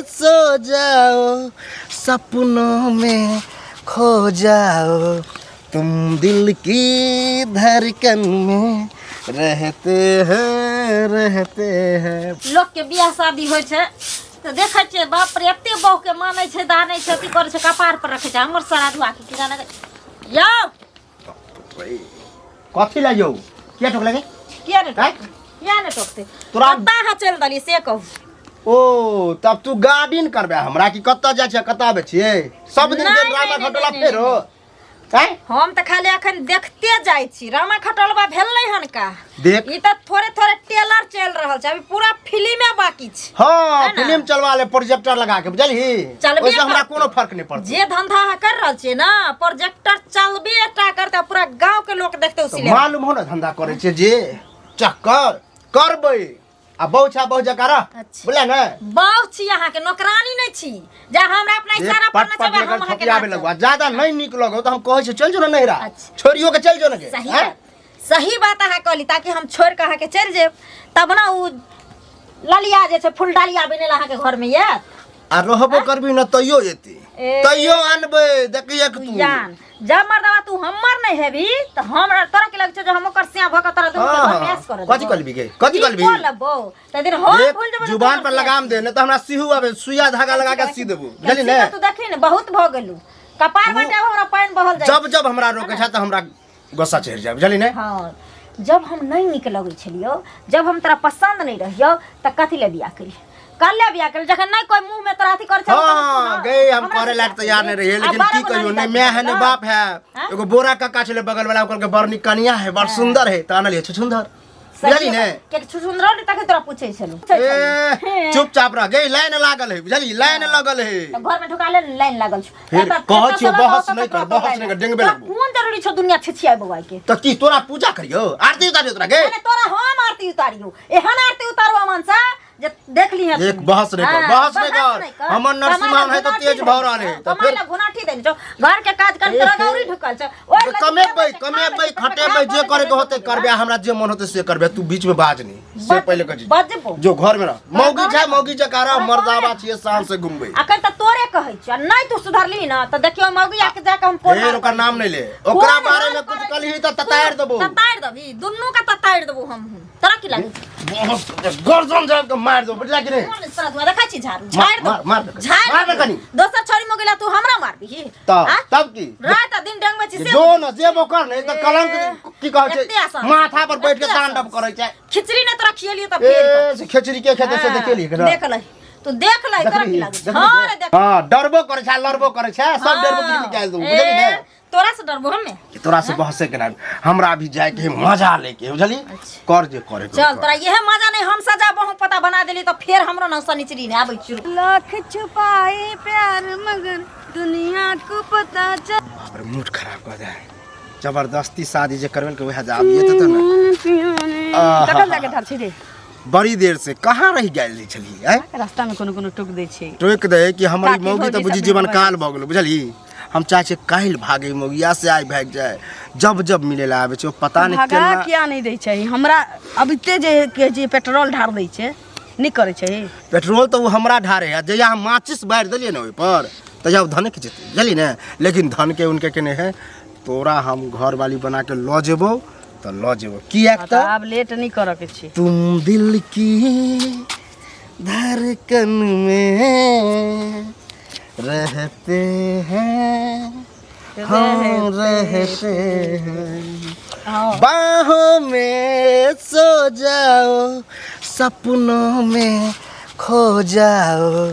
सो जाओ, सपनों में खो जाओ, तुम दिल की धड़कन में रहते हैं, रहते हैं। लोक के बियाह शादी होइ छै तऽ देखै छियै, बाप रे, एते बहु के मानै छै, दानै छै, अथी करै छै, कपार पर रखै छै। हमर सराधुआ के की जाने यौ। कथी ला यौ? किया ठोक लगे? किया नहि? आँय? किया नहि टोकतै? तोरा- कतऽ अहाँ चलि देलियै से कहू। ओ तब तू गार्डिन करबे हमरा कि कतऽ जाइ छियै, कतऽ आबै छियै सब दिन? नहि, के नहि, ड्रामा नहि, खटोला नहि, फेरो आँय? हम तऽ खाली अखन देखते जाइ छी, रामा खटोलबा भेल नहि हन का। देख। ई तऽ थोड़े थोड़े टेलर चलि रहल छै, अभी पूरा फिल्मे बाकी छै। हाँ। है ना? फिल्म चलवा ले प्रोजेक्टर लगा के, बुझलही? चलबे ओहिसँ हमरा करतै। कोनो फर्क नहि पड़तै। जे धंधा अहाँ कर रहल छियै ने, प्रोजेक्टर चलबे टा करतै, पूरा गांव के लोक देखते तऽ उसी ले। मालूम हो ने धंधा करै छियै जे चक्कर करबै आ बहु छा बहु जकाँ रह। अच्छा। बुझले ने? बहु छी अहाँके, नौकरानी नहि छी जे हमरा अपना एक इशारा पर पट पट नचबै, लेकर हम अहाँके थकियाबे नाचब। लगवा ज्यादा नहीं नीक लगो तो हम कहै छी चल जो ने नहिरा। अच्छा। छोड़ियो के चल जो ने गे। सही हैं? बात, सही बात अहाँ कहली, ताकि हम छोड़ि कऽ अहाँके चलि जायब तब ने ओ ललिया जे छै फूल डालिया बनेला अहाँके घरमे आयत। आ रहबो करबी न तैयो एती। ए। तैयो आनबै, देखिए तू। जान जब मर्दवा तू हमर नहीं हेबी त हमरा तोरा की लग छै जे हम ओकर सिया भ के तोरा दुनू के घर में ऐश करऽ कथी कहलबी गे? कथी कहलबी? लेबो त दिन हम एक भूल जेबो। जुबान पर लगाम दे, नहीं तो हमरा सिहू आबे सुइया धागा लगा के सी देबो, बुझली ने? तू देखी ने, बहुत भ गेलू, कपार बाटे अब हमरा पानि बहल जाय। जब जब हमरा रोके छै त हमरा गुस्सा चढ़ि जाय, बुझली ने? हाँ, जब हम नहीं नीक लगै छलियौ, जब हम तोरा पसंद नहीं रहियौ त कथी ले बियाह करी? कल ले बियाह करी जखन नहीं कोई मुंह में तोरा अथी कर छल। हाँ गए, हम करे लायक तैयार नहीं रहिए, लेकिन की कहियो, नहीं मैं है नहीं बाप है। हाँ? एगो बोरा काका छले बगल वाला, ओकर के बड़ नीक कनिया है, बड़ सुंदर है, त आनलिए छुछुंदर, बुझली ने? के छुछुंदर ने तखन तोरा पूछै छलू। ए, चुपचाप रह गई, लाइन लागल है, बुझली? लाइन लगल है। तऽ घर में ढुका ले, लाइन लागल छौ। फिर एतऽ- कहै एतऽ छियौ, से बहस लऽ कऽ नहि कर, ओतऽ बहस नहि कर, डेंगबे तोरा लगबौ। कोन जरूरी छौ दुनिया छिछियाइ बौआइ के? त की तोरा पूजा करियो, आरती उतारियो तोरा गे? अरे तोरा हम आरती उतारियो, एहन आरती उतारो अमन सा जे देख ली है। एक बहस नहि कर, बहस नहि कर। हमर नरसिम्हा है तऽ तेज भऽ रहल है, तऽ कमाइ फेर ला घुनाठी देने छौ, घर के काज कर, तोरा गौरी ढुकल छौ ओइ लग। कमेबै, कमेबै, खटेबै, जे करे के होतै करबै, आ हमरा जे मन होतै से करबै, तू बीच में बाज नहीं, से पहिले कह। बजबो। जो घर में रह, मौगी छै, मौगी जकाँ रह, मर्दाबा छियै, शान से घुमबै। अखन तऽ तोरे कहै छियौ, नहि तू सुधरली ना तऽ देखियौ मौगी आके जाके हम कोन फेर हाल ओकर करै नाम छी। नहि ले, ओकरा कोन बारे हाल में कुछ करै कलही तऽ ततारि देबो। ततारि देबही, दुन्नू के ततारि देबो हमहूँ। तोरा की लागै? बहुत गर्दन जाब के मार देबो, बुझला कि नहीं? कोन सारा दुआ देखै छी, झाड़ू झाड़ि मार, मार दे, झाड़ि मार दे कनी। दोसर छोरी मो गेला तू हमरा मारबिही? तब आ? तब की रात आ दिन डेंगबै छी से जो न जे कर नहीं तऽ कलंक की कहै एते छै आसान। माथा पर बैठ के एते आसान। तांडव करै छै। खिचड़ी ने तोरा खियलियो तऽ फेर ए से खिचड़ी के खेतै से देखेली? देख ले, तू देख ले, तोरा की लागै छै? हाँ रे, देख। हाँ, डरबो करै छै, लड़बो करै छै, सब डरबो के निकालि देबो, बुझली ने? ए, तोरा से डरबो हमे? कि तोरा से बहसे के ना, हमरा भी जाए के है, मजा लेके, बुझली? कर जे करे के चल कर। तोरा यह मजा नहीं, हम सजा बहु पता बना देली तो फिर हमरो न सनिचरी ने आबै शुरू। लाख छुपाए प्यार मगर दुनिया को पता चल। बाप रे, मूड खराब कर दे। जबरदस्ती शादी जे करबेल के वएह जाब ये तो ना। आहा। कखन जाके ठाढ़ छी रे? बड़ी देर से कहाँ रहि गेल छली आँय? रास्ता में कोनो कोनो टोक दै छै। टोकि दे कि हमर ई काकी मौगी तऽ भौजी बुझी सब जीवन मिलबै। काल भऽ गेल, बुझली? हम चाहै छियै काल्हि भागे मौगिया से, आइ भागि जाय। जब जब मिले ला आबै छै ओ, पता नहि भगा केना। किया नहि दै छै हमरा? अबिते जे कहै छै पेट्रोल ढार दै छै, नहि करै छै। पेट्रोल तऽ ओ हमरा ढारे है, जहिया हम माचिस बारि देलियै ने ओहिपर, तहिया ओ धनक जेतै, बुझली ने? लेकिन धन के उनके केने है, तोरा हम घरवाली बना के लऽ जेबौ तऽ लऽ जेबौ, किएक तऽ तऽ आब लेट नहि करऽ के छै। तुम दिल की धड़कन में रहते हैं, हम रहते हैं, बाहों में सो जाओ, सपनों में खो जाओ,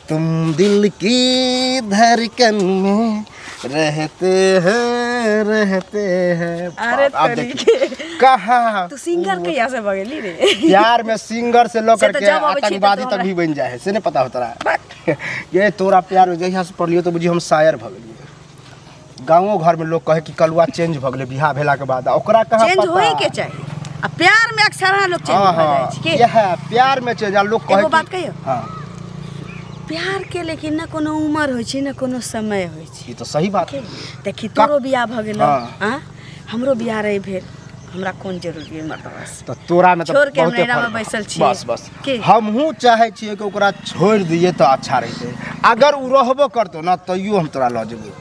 तुम दिल की धड़कन में रहते हैं, रहते हैं। अरे अब तोरी देखिए कहाँ तू सिंगर कहिया से भऽ गेली रे? प्यार में सिंगर से लो से तऽ करके जब अबै छी तऽ आतंकवादी तू तक भी बन जाए है, से नहीं पता होता रहा। ये तोरा प्यार में जहिया से पढ़लियो तो बुझी हम शायर भऽ गेलियै। गाँवो घर में लोग कहे कि कलुआ चेंज भऽ गेलै बियाह भेला के बाद, आ ओकरा कहाँ चेंज पता। होए के चाही, आ प्यार में अक्सर लोग चेंज हाँ भऽ जाइ हाँ छै के। इएह प्यार में चेंज, आ लोग कहे एगो कि- बात कहियौ? हाँ। प्यार के लेकिन न कोनो उम्र होइ छै न कोनो समय होइ छै। ई तो सही बात है। देखी, तोरो बियाह भऽ गेलौ। हाँ। आ हमरो बियाह रहे भेल, हमरा कोन जरूरी है मर्दवा से तऽ तोरा में तऽ छोड़ के हम बहुते नैहरा में फर्क। बैसल छियै। बस बस की? हमहूँ चाहै छियै कि ओकरा छोड़ि दियै तऽ अच्छा रहितै अगर ओ रहबो करतौ ने तैयो हम तोरा लऽ जेबै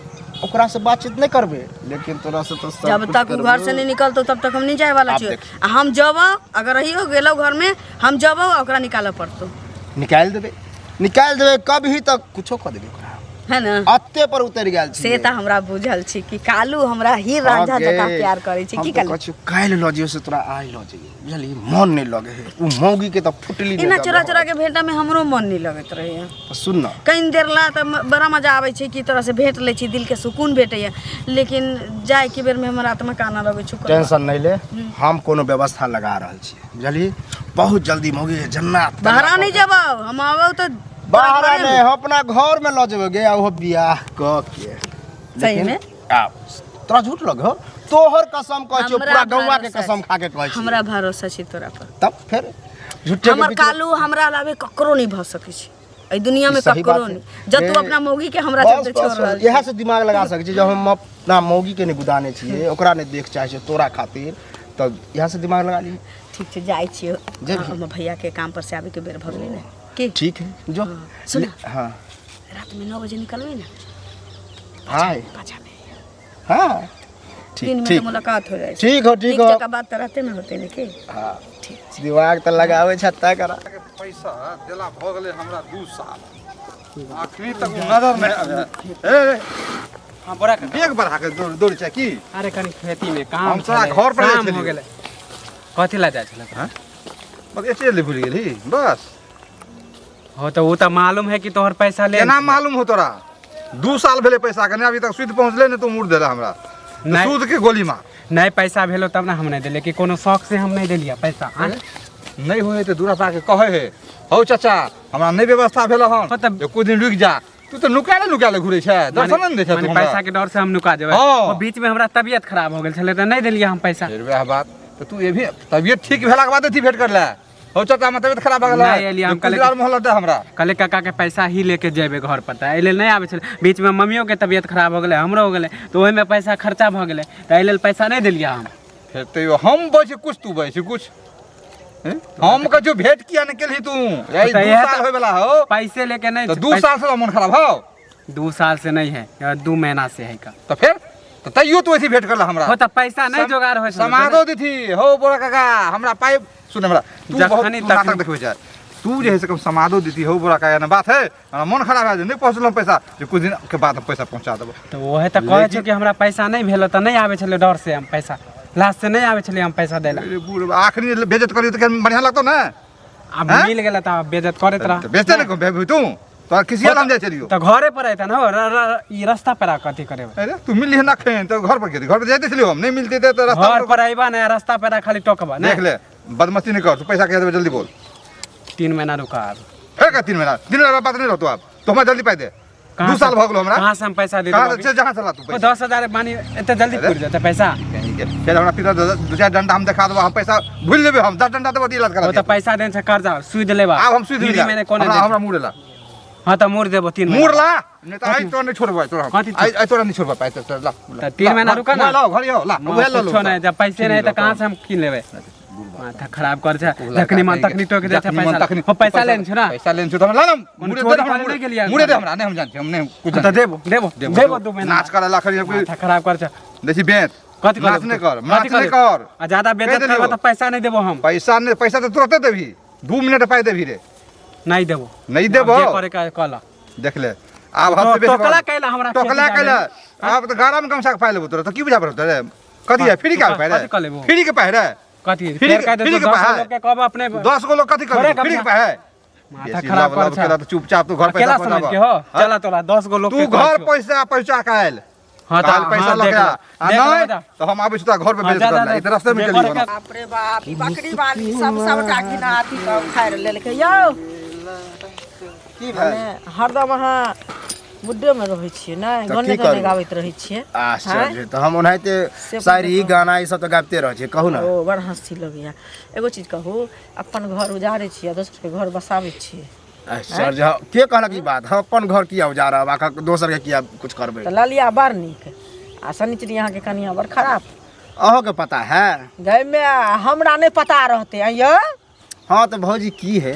ओकरा से बातचीत नहीं करबे लेकिन तोरा से तो सब जब कुछ तक उ घर से करबो। नहीं निकलतो तब तक हम नहीं जाए वाला आब छियै देखी। आ हम जबो अगर रहियो गेलो घर में हम जबो आ ओकरा निकालऽ पड़तो निकालि देबै निकालि देबै कभी तक कुछो कऽ देबै ओकरा है ना अत्ते पर उतरि गेल छी से तऽ हमरा बुझल छै कि कालू हमरा ही रांझा जकाँ प्यार करै छै की कालू कहै काल्हि लऽ जइयो से तोरा आइ लऽ जइयो बुझलिही मन नहि लगे है उ मौगी के तऽ फुटली एना चोरा चोरा के भेंटा में हमरो मन नहीं लगैत रहैया सुन न कनि देर ला तऽ बड़ा मजा आबै छै कि तोरा से भेंट लै छी दिल के सुकून भेटैया लेकिन जाय के बेर में हमर आत्मा काना लगै छै टेंशन नहीं ले हम कोनो व्यवस्था लगा रहल छी बुझलिही बहुत जल्दी मौगी के जन्नत बहरा नहीं जब हम आबौ तऽ बाहर नहीं हम अपना घर में लऽ जेबै गे आ ओहो बियाह कऽ के सही में? आ तोरा झूठ लग हो तोहर कसम कहै छियौ हमरा पूरा गौवा के भरोसा कसम छै। खा के कहै छी हमरा भरोसा छै तोरा पर तब फेर झूठे के हमर बीच में- कालू हमरा अलावे ककरो नहीं भऽ सकै छै एहि दुनिया में ई सही ककरो बात है। नहीं जब तू ए, अपना मौगी के हमरा बस, चलते बस, छोड़ बस, रहल इएह से दिमाग लगा सकै छी जब हम अपना मौगी के नहीं गुदाने छियै ओकरा नहीं देख चाहै छियै तोरा खातिर तब इएह से दिमाग लगा लियै ठीक छै जाइ छियै जेबही? हमर भैया के काम पर से आबे के बेर भऽ गेलै ने की ठीक है जो सुन। हाँ रात में 9 बजे निकलबै ने हाँ पाछा में हाँ ठीक दिन में ठीक तो मुलाकात हो जाइ छै ठीक हो ठीक नीक हो जकाँ बात तऽ राते में होतै ने की हाँ ठीक दिमाग तऽ लगाबै छत्ता करा के पैसा देला भऽ गेलै हमरा 2 साल, अखनी तक उ नजर नहि आबै। ए हाँ, बड़ा कर। बेग बढ़ा के दौड़ दौड़ छै की? अरे, कनी खेती में काम हम सारा छलै, घर पर जाइ शाम हो छलियै। गेलै। कथी लए जाइ छलै? बस एते ले भूलि गेलही बस। हो तऽ ओ तऽ मालूम है कि तोहर पैसा ले। केना मालूम हो तोरा? 2 साल भेलै पैसा के, नहि अभी तक सूद पहुँचले, नहि तू मुड़ देला हमरा। नहि। सूद के गोली मार। नहि पैसा भेलो तब ने हम नहि देलियै कि कोनो शौक से हम नहि देलियै पैसा आँय? नहि होइ तऽ दूरा के कहै है, हौ चाचा, हमरा नहि व्यवस्था भेल हन, हाँ, तऽ जे कुछ दिन रुकि जा। तू तऽ नुकाले नुकाले घुरै छै, दर्शन नहि दै छै तू माने हमरा। पैसा के डर से हम नुका जेबै? हाँ। ओ बीच में हमरा तबियत खराब हो गेल छलै तऽ नहि देलियै हम पैसा। फेर वएह बात। तऽ तू एभी तबियत ठीक भेलाके बाद अथी भेंट कर ले, हौ चाचा, हमर तबियत खराब भऽ गेल। नहि एलियै हम। कुछ दिन आर मोहलत दे हमरा। कहले काका के पैसा ही लेके जेबै घर पर, तऽ एहि लेल नहि आबै छलै। बीचमे मम्मियोके तबियत खराब हो गेलै, हमरो हो गेलै, तऽ ओहिमे पैसा खर्चा भऽ गेलै, तऽ एहि लेल पैसा नहि देलियै हम। फेर तैयो हम बजै कुछ, तू बजै कुछ हैं? हम कहै छियौ भेंट किया नहि केलही तू? यही तऽ दू इएह साल तऽ होय वाला हो। पैसे लेके नहीं। तऽ 2 साल से मन खराब हो? 2 साल से नहीं है यार, 2 महीना से है का। तऽ फेर तऽ तैयो तू ऐसी भेंट करला हमरा। हो तऽ पैसा नहीं जोगाड़ होइ छलै। समादो देथी, हो बोरा काका, हमरा पाइ सुन हमरा तू बहुत जखनी तू नाटक तखनी। देखबै छै तू जे है से कम समादो देती, हो बोरा काका, ना बात है, हमरा मन खराब है जे नहि पहुँचल पैसा, जे कुछ दिन के बाद हम पैसा पहुँचा देबो। तऽ ओहे तऽ कहै छौ कि हमरा पैसा नहीं भेल तऽ नहि आबै छलै, डर से हम पैसा लास्ट से नहीं आबै छलै हम पैसा दै ला। अरे बूढ़, आखिरी बेइज्जत करियो तऽ बढ़िया लगतो ने? आब हैं? मिल गेलै तऽ बेइज्जत करैत रह। तऽ बेचते ने तू तोरा किसी हम जाइ छलियो। तऽ घरे पर अयतै ने हो, ई रास्ता पर आ कथी करेबै? अरे, तू मिलली ना खेन तऽ घर पर गेली, घर पर जाइते छलियो, हम नहि मिलते तऽ रास्ता घर पर अयबा ने, रास्ता पर आ खाली टोकबा ने। देख ले, बदमाशी नहीं कर तू, पैसा कह देबे, जल्दी बोल। 3 महीना रुका आब। फेर का 3 महीना? 3 महीना बात नहीं रहतो आब तो, हमरा जल्दी पाइ दे। कहाँ 2 साल भऽ गेलो हमरा। कहाँ से हम पैसा दे कहाँ देबो? से, जहाँ चला तू ओ पैसा। 10,000 मानी एते जल्दी अरे। पुरि जेतै पैसा? कहीं के फेर हमरा पिता दू चारि डंडा हम देखा देबो, हम पैसा भूलि जेबै, हम 10 डंडा देबो तऽ इलाज करा ओ तऽ दिअ। पैसा देन छै कर्जा सूद लेबा। आब हम सूद फ्री में कोना हमरा देन? हमरा मुड़ ला। हाँ तऽ मोड़ देबो 3 महीना। मुड़ ला, नहीं तऽ आइ तोरा नहीं छोड़बै तोरा हम। कथी? आइ आइ तोरा नहीं छोड़बै पाइ तऽ ला। तऽ 3 महीना रुका ना। लाओ, घर आओ, ला उहे लऽ लो। कुछो नहीं, जब पैसे नहीं तऽ कहाँ से हम कीन लेबै? माथा खराब कर छै, जखनी मन तखनी टोक दै छै। पैसा हो, पैसा लेन छै ना? पैसा लेन छै तऽ हमरा ला ना। कोनो मुड़े चोरी दे हमरा। करे नहि गेलियै। मुड़े दे हमरा, नहीं हम जान छी, हम नहीं कुछ। तऽ देबो देबो देबो 2 महीना। नाच करे ला खरी। माथा खराब कर छै। देखी बेंत। कथी नाच नहीं कर, नाच नहीं कर। आ ज्यादा बेइज्जत कहि देलियौ। करबा तऽ पैसा नहीं देबो हम। पैसा नहीं, पैसा तऽ तुरते देबही, 2 मिनट पाइ देबही रे। नहीं देबो। नहीं देबो? जे करे के कल। देख ले आब हद से बेसी। टोकला कैला हमरा खेत टोकला जाबे। कैला? आब तऽ गाड़ा में गमछा के पाइ लेबो तोरा तऽ की बुझा पड़त रे? कथी है फ्री के पाइ रे? कथी कऽ लेबो? फ्री के पाइ रे? कथी? फ्री फेर कह फ्री देतो के 10 पाइ। लोग के कहब अपने। 10 गो लोग कथी थोड़े कर फ्री के गमछा। पाइ है? माथा बेसी खराब लब कर लब छै। केला तऽ चुपचाप तू घर पैसा अकेला समझ के हो चला तोरा 10 गो लोग तू के घर कहै छियौ। पैसा पहुँचा के आयल। हाँ तऽ काल पैसा हाँ, लऽ देख के ले, आ। आ देख ले नहि बता। तऽ हम आबै छी तोरा घर पे हाँ, बेइज्जत जा, जा, कर ले, जा। ई रास्ते में जे चली करे ना। बाप रे बाप, ई बकरी वाली सब सबटा घिना अथी कऽ उखाड़ि लेलकै यौ। की भेल? मने हरदम अहाँ मुद्दे में रहै छियै नहि? तऽ गाने की ताने करू? गाबैत रहै छियै। आश्चर्य, तऽ हम ओनाहिते से शायरी गाना ई सब तऽ गाबिते रहै छियै, कहू ने। ओ बड़ हँसी लगैया। एगो चीज कहू, अपन घर उजाड़ै छियै आ दोसरके घर बसाबै छियै। आश्चर्य, के कहलक ई बात? हम अपन घर किया उजारब आ दोसर के किया कुछ करबै? तऽ ललिया बड़ नीक आ शनिचरी अहाँके कनिया बड़ खराब। अहों के पता है? गै मे हमरा नहि पता रहतै आइयो। हाँ तो भौजी की है,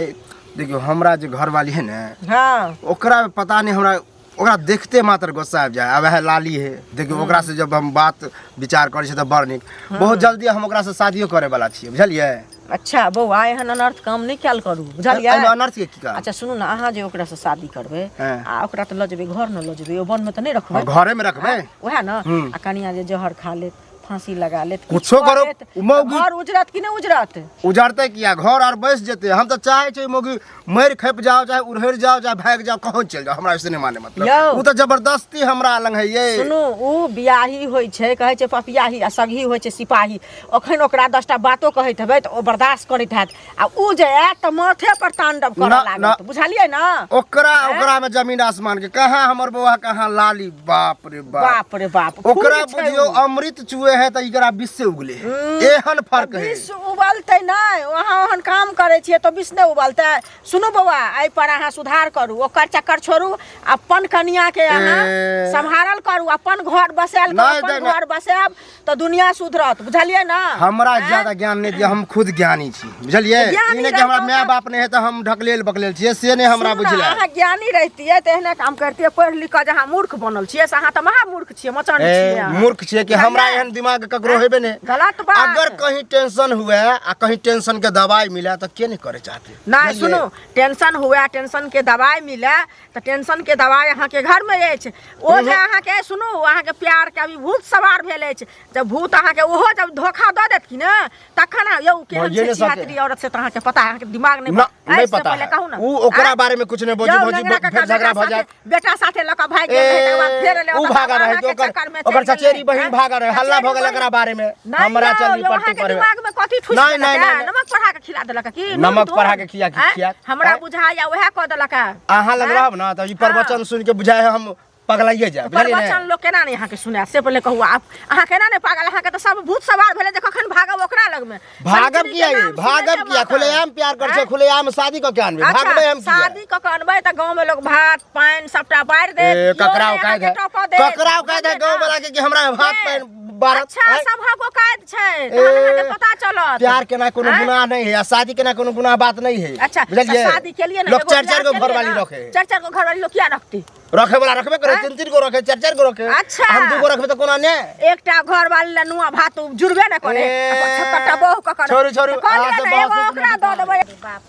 देखियो हमरा जे घरवाली है ने, हाँ, ओकरा पता नहीं हमरा ओकरा देखते मात्र गुस्सा आबि जाए। अब है लाली है, देखियो ओकरा से जब हम बात विचार करै छियै तऽ बड़ नीक, बहुत जल्दी हम ओकरा से शादियो करे वाला छियै, बुझलियै? अच्छा बौआ, एहन अनर्थ काम नहि कयल करू, बुझलियै? एहिमे अनर्थ के की काम? अच्छा सुनू ने, अहाँ जे ओकरा से शादी करबै हाँ। आ ओकरा तऽ लऽ जेबै घर, न लऽ जेबै, ओ वन में तऽ नहि रखबै? हाँ, घरे में रखबै। वएह ने। आ कनिया जे जहर खा लेत, फांसी लगा लेत, कुछो किछु कऽ करो, लेत, उ मौगी- तऽ घर उजरत कि नहि उजरत? उजरतै किया, घर आर बसि जेतै। हम तऽ चाहै छियै मौगी मरि खपि जाओ, चाहे उड़हरि जाओ, चाहे भागि जाओ, कहूँ चलि जाओ, हमरा ओहिसँ नहि माने मतलब। यौ। ओ तऽ जबरदस्ती हमरा लग है ये। सुनू, उ बियाही होइ छै, कहै छै पपियाही, आ सगही होइ छै सिपाही। अखन ओकरा 10टा बातो कहैत हेबै तऽ ओ बर्दाश्त करैत हैत, आ उ जे आयत तऽ माथे पर तांडव करऽ ना, लागत, ना। बुझलियै ने? ओकरा ओकरा में जमीन आसमान के कहाँ हमर बौआ, कहाँ लाली, बाप रे बाप, बाप रे बाप, फूल ओकरा छै बुझियो उ। अमृत चुए है तऽ एकरा विष से उगले है, एहन फर्क है। विष उबलतै नहि, अहाँ ओहन काम करै छियै तऽ विष नहि उबलतै? सुनू बौआ, एहि पर अहाँ सुधार करू, ओकर चक्कर छोड़ू, अपन कनिया के अहाँ ए। सम्हारल करू, अपन घर बसायल करू। नहि, अपन नहि, नहि। घर बसायब तऽ दुनिया सुधरत, बुझलियै ने? हमरा ज्यादा ज्ञान नहि दिअ, हम खुद ज्ञानी छी, बुझलियै? ज्ञानी ई नहि कि हमरा रहितहुँ माय तऽ- बाप नहि है तऽ हम ढकलेल बकलेल छियै, से नहि हमरा सुनू ने, बुझल है। अहाँ ज्ञानी रहितियै तऽ एहने काम करतियै? पढ़ि लिख कऽ जे अहाँ मूर्ख बनल छियै से अहाँ तऽ महामूर्ख छियै, मचान ए, छियै अहाँ। मूर्ख छियै कि हमरा बुझलियै? एहन दिमाग ककरो हेबे नहि। गलत बात। अगर कहीं टेंशन हुए आ कहीं टेंशन के दवाई मिले तऽ के नहि करे चाहते? नहि बुझलियै? सुनू, टेंशन हुए, टेंशन के दवाई मिले तऽ टेंशन के दवाई अहाँके घर में अछि। ओ जे अहाँके, सुनू, अहाँके प्यार के अभी भूत सवार भेल अछि। जब भूत अहाँके ओहो जब धोखा दऽ देत कि ने, तखन अहाँ- यौ केहन भइए छै नहि सकै। छिहत्तरी औरत से तऽ अहाँके पता है, अहाँके दिमाग नहि ना, नहीं एहि से पता पहिले है। कहू ने। उ ओकरा आँय? बारे में कुछ नहीं बोजी, यौ, भौजी, लंगड़ा फेर काका झगड़ा बेटा भऽ जायत। साथे- बेटा साथे लऽ कऽ भागि गेल रहै, तकर बाद फेर एलै, उ ओतऽ भागा रहै अहाँके ओकर चक्कर में ओकर चलि गेलै। चचेरी बहिन आँय? भागा रहै, हल्ला भऽ गेल चचेरी एकरा बारे में। नहि हमरा यौ, चलनी यौ, पट्टी अहाँके पर दिमाग में कथी ठुसि नहीं, देलक नहीं, है? नहीं, नहीं। नमक पढ़ा के खिला देलक की? नून नमक तून? पढ़ा के खिया के आँय? खिया। हमरा आँय? बुझाइया उएह कऽ देलक है। अहाँ लग आँय? रहब ना तऽ ई प्रवचन सुनि के बुझाय हम पगलाइए जायब, बुझलियै ने? प्रवचन लोग केना नहि अहाँके सुनायत से पहिले कहू। आप अहाँ केना नहि पागल? अहाँके तऽ सब भूत सवार भेलै जे कखन भागब ओकरा लगमे। भागब शनिचरी किया के ये? नाम सुनै भागब छै किया? माता। खुलेआम प्यार कर छै, आँय? खुलेआम शादी कऽ के आनबै, अच्छा, भागबै हम किया? शादी कऽ के अनबै तऽ गाँव में लोग भात पानि सबटा बारि देत, ए, केओ ककरा नहि औकात अहाँके है? टपऽ देत, ककरा औकात है बुझलियै गाँव ने? वाला के कि हमरा भात ए, पानि बारत? अच्छा आँय? सभक औकात छै, तहन अहाँके पता चलत। प्यार केना कोनो आँय? गुनाह नहीं है आ शादी केना कोनो गुनाह बात नहीं है। अच्छा, बुझलियै? तऽ शादी केलियै ने, लोग एगो चारि चारि बियाह गो घरवाली केलियै ने, रखे है। चारि चारि गो घरवाली लोग किया रखती? रखे वाला रखबे करे, आँय? तीन तीन गो रखे, चारि चारि गो रखे। अच्छा। हम 2 गो रखबे तऽ कोना ने? एकटा घरवाली लए नुआ भात जुड़बे ने करे, ए, 76टा बहू ककर? छोड़ू, छोड़ू, तऽ कहलियै अहाँ सब ने, बहुत एगो नीक ओकरा दऽ देबै। बाप,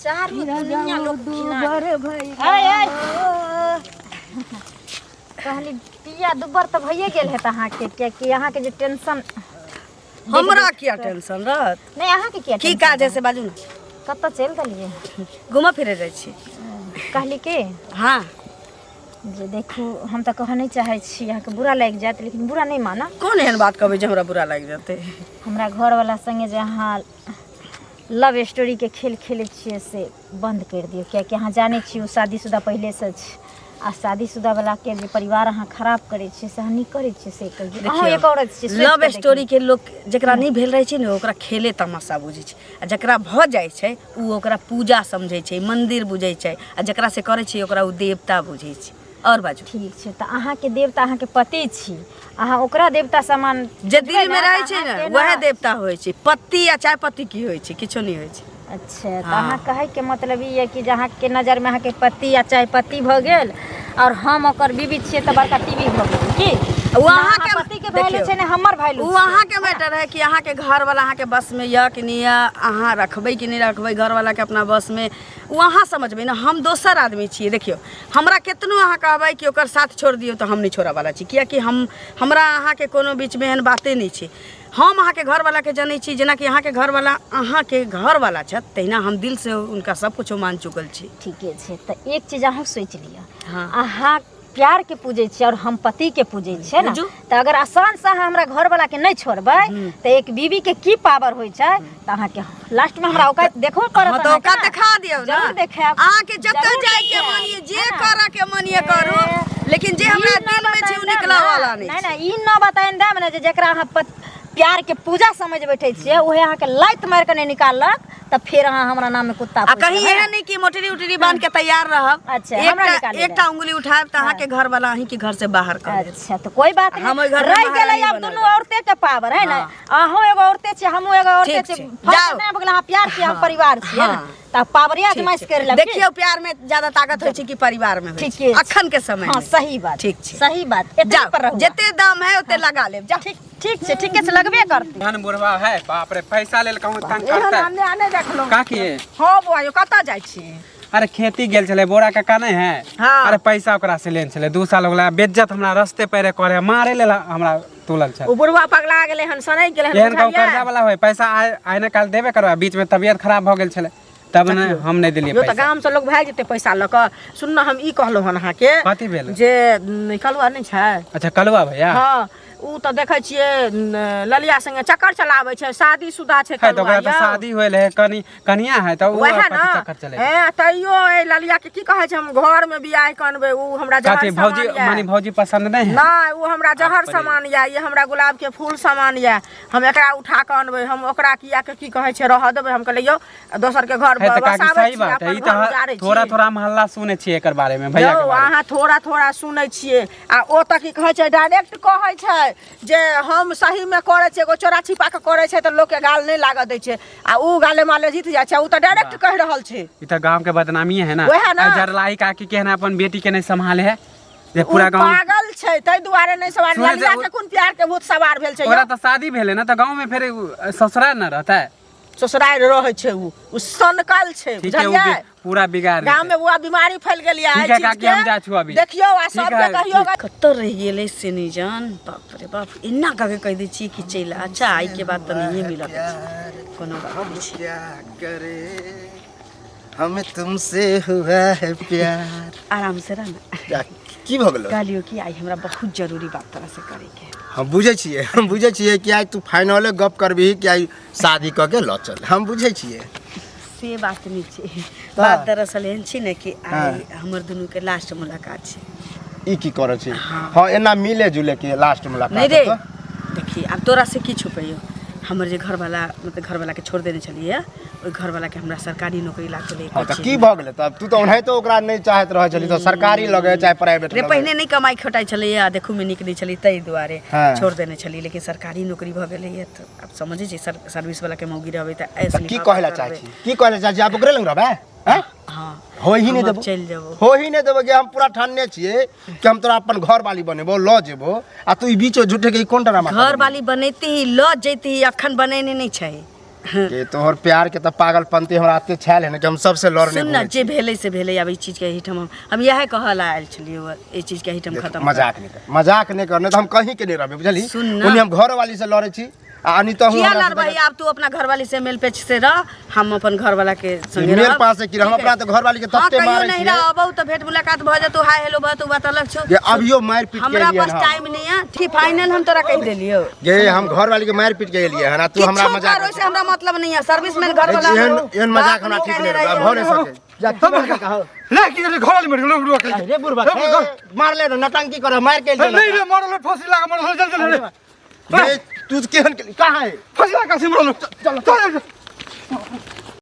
चारू दुनिया लोक घिना कहली पिया दुबर तऽ भइए गेल हेत अहाँके, कियाकि अहाँके जे टेंशन। हमरा किया टेंशन रहत? नहि, अहाँके किया की टेंशन काज है रहत? से बाजू ने। कतऽ चलि देलियै? घूमऽ फिरे जाइ छी। कहली के हाँ जे देखू, हम तऽ कहऽ नहि चाहै छी, अहाँके बुरा लागि जायत, लेकिन बुरा नहि मानब। कोन एहन बात कहबै जे हमरा बुरा लागि जेतै? हमरा घरवला संगे जे अहाँ लव स्टोरीके खेल खेलै छियै से बन्द करि दियौ, कियाकि अहाँ जानै छियै ओ शादीशुदा पहिलेसँ छै, आ शादीशुदा वला के जे परिवार अहाँ खराब करै छियै से अहाँ नीक करै छियै से कहियौ। अहूँ एक औरत छियै, सोचि लव कऽ देखियौ। स्टोरी के लोक जकरा नहि भेल रहै छै ने, ओकरा खेले तमाशा बुझै छै, आ जकरा भऽ जाइ छै ओ ओकरा पूजा समझै छै, मन्दिर बुझै छै, आ जकरा से करै छै ओकरा ओ देवता बुझै छै। आओर बाजू। ठीक छै, तऽ अहाँके देवता अहाँके पति छी, अहाँ ओकरा देवता समान जे बुझबै दिल में ने, रहै तऽ छै ने अहाँके वएह देवता होइ छै। पत्ती आ चाय पत्ती की होइ छै? किछो नहि होइ छै। अच्छा, तऽ हाँ। अहाँ कहैके मतलब ई यऽ कि जे अहाँके नजरमे अहाँके पति आ चाय पत्ती भऽ गेल, आओर हम ओकर बीबी छियै तऽ बड़का टीवी भऽ गेल की? ओ ना अहाँके अहाँ पतिके वैल्यू देखियौ, छै ने हमर वैल्यू ओ छै। अहाँके मैटर है कि अहाँके घरवाला अहाँके बस में यऽ कि नहि यऽ, अहाँ रखबै कि नहि रखबै घरवाला के अपना बस में, ओ अहाँ समझबै ने, हम दोसर आदमी छियै। देखियौ, हमरा केतनो अहाँ कहबै कि ओकर साथ छोड़ि दियौ तऽ हम नहि छोड़ऽवला छी, किएकि हम हमरा अहाँके कोनो बीचमे एहन बाते नहि छै। हम अहाँके घरवालाके जनै छी, जेनाकि अहाँके घरवाला अहाँके घरवाला छथि तहिना हम दिलसँ हुनका सब कुछो मान चुकल छी। ठीके छै, तऽ एक चीज अहूँ सोचि लिअ। हाँ। अहाँ प्यार के पूजै छियै और हम पति के पूजै छियै ने, बुझू। तऽ अगर आसान से अहाँ हमरा घरवाला के नहि छोड़बै तऽ एक बीबी के की पावर होइ छै, तऽ अहाँके लास्ट में हमरा औकात देखबो पड़त। हाँ, तऽ अहाँके औकात ने। देखा दियौ ने। जरूर देखायब। अहाँके जतऽ जरूर जाइके देखायब। मन ये, जे है ना? करऽ के मन ये करू, ए, लेकिन जे हमरा ई न दिल में छै ओ बताइन देब निकलऽ ने। वाला नहि नहि छै। नहि, ई न बताइन देब ने जे जकरा अहाँ प्यार के पूजा समझ बैठे छियै उहे अहाँके लात मारि के नहि निकाललक तऽ फेर अहाँ हमरा नाम में कुत्ता आ पोसब, कहीं है एहन नहीं कि मोटरी उटरी बांध के तैयार रहब। अच्छा, हमरा एकटा निकालै एकटा उंगली उठायब तऽ अहाँके घर वाला अहीं के घर से बाहर कर देत। अच्छा तो कोई बात नहीं। हम ओहि घर में रह गेलै महारानी आब बनल दुनू औरते के पावर है ना। अहूँ एगो औरते छी, हमहूँ एगो औरते ठीक छी। छै। फर्क जाउ। नहि भऽ गेलै, अहाँ प्यार छी, हम परिवार छी, है ना? हाँ। तऽ पावरे आजमाइश कर लेब। देखियौ प्यार में ज्यादा ताकत होइ छै कि परिवार में होइ ठीके छै छै। अखन के समय हाँ में। सही बात। ठीक छै। सही बात। एतने पर जाओ रहू। जते दाम है ओते लगा लेब, जाओ। ठीक ठीक छै, ठीके छै, लगबे करतै। धन बुढ़वा है, बाप रे, पैसा लेल कहूँ तंग एहन करतै। अन्याय नहि देखलहुँ। काकी। हँ बौआ यौ, कतऽ जाइ छी? अरे खेती गेल छलै, बोरा काका नहि है? हाँ। अरे पैसा ओकरा से लेने छलै, 2 साल हो गेलै, बेज्जत हमरा रस्ते पैरे करे मारे लेल हमरा तुलल छल। ओ बुढ़वा पगला गेलै हन, सनकि गेलै हन, एहन कहूँ बुझलियै? कर्जा वाला होय, पैसा आइ आइ ने काल्हि देबे करबै। बीच में तबियत खराब भऽ गेल छलै तब ने हम नहि देलियै यौ तऽ पैसा। गाम से लोग भागि जेतै पैसा लऽ कऽ। सुन न, हम ई कहलहुँ हन अहाँके। कथी भेल? जे कलुआ नहि छै? अच्छा, कलुआ भैया। हँ, उ तऽ देखै छियै न, ललिया संगे चक्कर चलाबै छै, शादीशुदा छै है तऽ कलुआ ओकरा तऽ यौ। शादी होयल है, कनी कनिया है तऽ उ वएह कथी ने चक्कर चले? हे, तैयो एहि ललिया के की कहै छै, हम घर में बियाह कऽ अनबै, उ हमरा जहर कथी भौजी सामान यऽ। माने भौजी पसंद नहीं है? नहि, उ हमरा जहर बाप रे। सामान यऽ, ई हमरा गुलाब के फूल सामान यऽ, हम एकरा उठा कऽ अनबै, हम ओकरा किया के की कहै छै रहऽ देबै। हम कहलियै यौ, दोसर के घर है तऽ काकी बसाबै सही छी, बात है। अपन ई घर तऽ उजाड़ै छी। थोड़ा थोड़ा हम हल्ला सुनै छियै एकर बारे में, भैया यौ के बारे में। अहाँ थोड़ा थोड़ा सुनै छियै आ ओ तऽ की कहै छै, डायरेक्ट कहै छै जे हम सहीमे करै छियै। एगो चोरा छिपा कऽ करै छै तऽ लोकके गाल नहि लागऽ दै छै आ उ गाले माले जीत जाइ छै। उ तऽ डायरेक्ट कहि रहल छै। ई तऽ गांव के बदनामी है ना। वएह ना। आ जरलाही काकी के ना अपन बेटी के नहीं संभाले है जे उ पूरा गांव पागल छै ताहि दुआरे नहि सवार। सुनै छै, ललिया के कोन प्यार के भूत सवार भेल छै ओकरा यौ? तऽ शादी भेलै ना तऽ गांव में फेर ससुराल न रहतै। ससुरारि रहै छै, उ सनकल छै, ठीक है, उ बुझलियै? पूरा बिगाड़ गाम में बुआ बीमारी फैल गेल यऽ ठीक एहि है चीज काकी, के। हम जाइ छु अभी। देखियौ आ ठीक सबके है, कहियौ। कतऽ रहि गेलै से नहि जान। बाप रे बाप, एना कऽ के कहि दै छियै कि चलि आ। अच्छा, आइके बाद तऽ नहिए मिलत, कोनो बात नहि छै। क्या करे, हमें तुमसे हुआ है प्यार। आराम से रह ना। क्या की भऽ गेलो? कहलियौ कि आइ हमरा बहुत जरूरी बात तोरा से करैके है। हम बुझै छियै, हम बुझै छियै कि आइ तू फाइनले गप करबिही कि आइ शादी कऽ के लऽ चल, हम बुझै छियै। से बात नहि छै, बात दरअसल एहन छै ने कि आइ हमर दुनूके लास्ट मुलाकात छै। ई की करै छी? हाँ, एना मिले जुले के लास्ट मुलाकात नहि रे हेतौ। देखी, आब तोरा से की छुपैयौ, हमर जे घरवाला, मतलब घरवालाके छोड़ि देने छलियै, ओहि घरवालाके हमरा सरकारी नौकरी लागि गेलै। हाँ तऽ की भऽ गेलै? तब तू तऽ ओनाहितो ओकरा नहि चाहैत रहै छली, तऽ सरकारी लगे चाहे प्राइवेट रे लगे। पहिने नहि कमाइ खटाइ छलैए आ देखूमे नीक नहि छलै, ताहि दुआरे हाँ। छोड़ि देने छलियै। लेकिन सरकारी नौकरी भऽ गेलैए तऽ आब समझै छी, सर्विस वाला के मौगी रहबै तऽ ऐस तऽ की कहै लए चाहै छी, की कहै लए चाहै छी? आब ओकरे लग रहबै हैं? हँ। हो ही नहि हम आब देबो। चलि जेबो। हो ही नहि देबो कि हम पूरा ठानने छियै कि हम तोरा अपन घर वाली बनेबो, लऽ जेबो, आ तू ई बीच झूठे के ई कोन ड्रामा घर वाली बनैती ही लऽ जैती ही, अखन बनेने नहि छै। ये तोहर प्यार के तऽ पागलपंती हमरा एते छायल है ने कि हम सबसे लड़ने सुन न, घूमै जे भेलै से भेलै। आब ई चीजके एहिठाम हम इएह कहऽ लए आयल छलियै, एहि चीजके एहिठाम देख, खतम कर। मजाक नहि कर, मजाक नहि कर, नहि तऽ हम कहीं के नहि रहबै, बुझलही? सुन न। ओन्ने हम घरवाली से लड़ै छी आ अनिता हूँ किया हमरा से लड़बही? आब तू अपना घरवाली से मेल पेच से रह, हम अपन घरवाला के संगे मेल रहब। पास से की रह, हम ठीक है? अपना तऽ घरवाली के हाँ, तते कहियो मारै नहीं छियै। रहबौ तऽ भेंट मुलाकात भऽ जेतौ, हाय हेलो भऽ जेतौ, बात अलग छौ। जे अभियो मारि पीट के हमरा एलियै पास हन। टाइम नहीं है। ठीक, फाइनल हम तोरा कहि देलियौ। गे, हम घरवाली के मारि पीट के एलियै हन आ तू हमरा किछो मजाक कर, ओहिसे हमरा मतलब नहीं है। सर्विसमैन घरवाला एहन हो। एहन मजाक बाप हमरा नहीं ठीक नहि कहने रहै, भऽ रहियै। नहि सकै। जा, की बात कहो? रे की रे, घरवाली मरि गेलो बुढ़वा के। रे बुढ़बा, हे, मारले रे, नटंकी करे मारि के एलियै। नहीं रे, मरल फांसी लागा मरल, चल चल रे। गे, तू केहन के कहाँ है? फांसी लागा से मरल, चल चल।